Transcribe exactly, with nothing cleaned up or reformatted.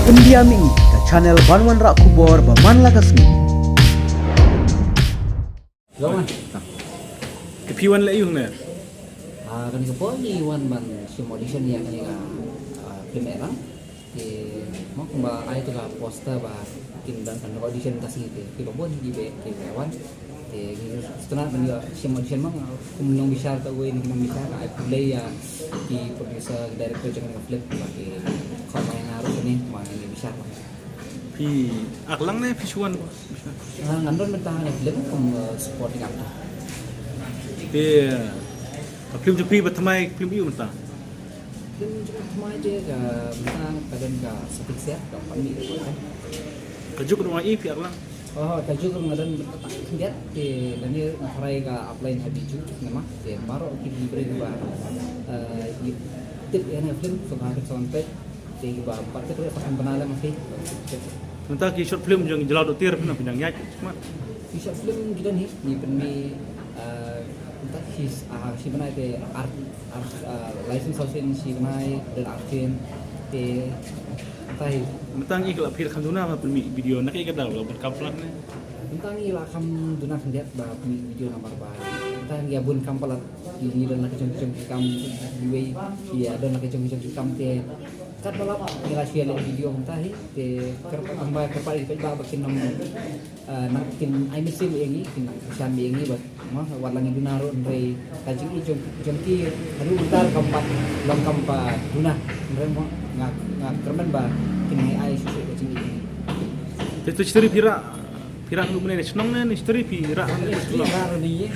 India Mih, ka channel ban wanrah khubor ba man la ka sngi. Ka phi wan leh aïu hangne? Ah, kane ka por ngi wan ban shim audition ïa kane ka, ah, film Erang. Te mo kumba ai to ka poster ba kin don ka audition ka sngi te. Te ba bun ki ba ki ba wan. Te ngi sngewtynnat ban ïa shim audition mo, kum nongbishar kawei na ki nongbishar, ai pule ïa ki producer, ki director jong ka film ba ki khot ma nga ruh kane ma ngi bishar. Phi ak lang ne phi shu wan? Nga, ngan don mynta ha kane ka film kum, eh, supporting actor. Te, eh, ka film jong phi ba thymmai ka film aïu mynta? Film jong nga thymmai te ka mynta ka don ka Satik Siar, ka Pan Mih. Ka juk ruh nga i phi ak lang. Oh, ka juk ruh nga don mynta tang khyndiat te lane nga tharai ka apply ha Bijou Cinema te baroh ki briew ba, eh, ki tip ïa kane ka film sngewbha kin sa wan peit. Te kiba pat te ruh sa kan bna lem ha phi. Mynta ki short film jong Jylla Dohtir phi nang phi nang ïaid khmat? Ki short film ki don hi, ngi pynmih, eh, mynta ki, ah, shi bnai te ar, ar, ah, Lai Sien Saw Sien shi bnai, don ar sien te mynta hi. Mynta ngi la phi la kham duna ba pynmih video na kaei ka daw la bun kam palat ne? Mynta ngi la kham duna khyndiat ba pynmih video namar ba mynta ngi ïa bun kam palat. Ngi don la ki jong ki jong ki kam, iwei ïa don la ki jong ki jong ki kam te katba lah ngi la shu ïa leh video mynta hi te kyrpad, haba kyrpad ïa ki paidbah ba kin nang, eh, nang kin ai mynsiem ïa ngi, kin nang kyrshan ïa ngi bad mo wat la ngi duna ruh hynrei ka jingïeit jong, jong ki haduh mynta kam pat long kam pat duna hynrei mo nga, nga kyrmen ba kin ai ai shuh shuh ka jingïeit ïa ngi. Te to shisha phi rah, phi rah naduh mynne na shnong ne na shatei phi rah? Phi rah naduh mynne.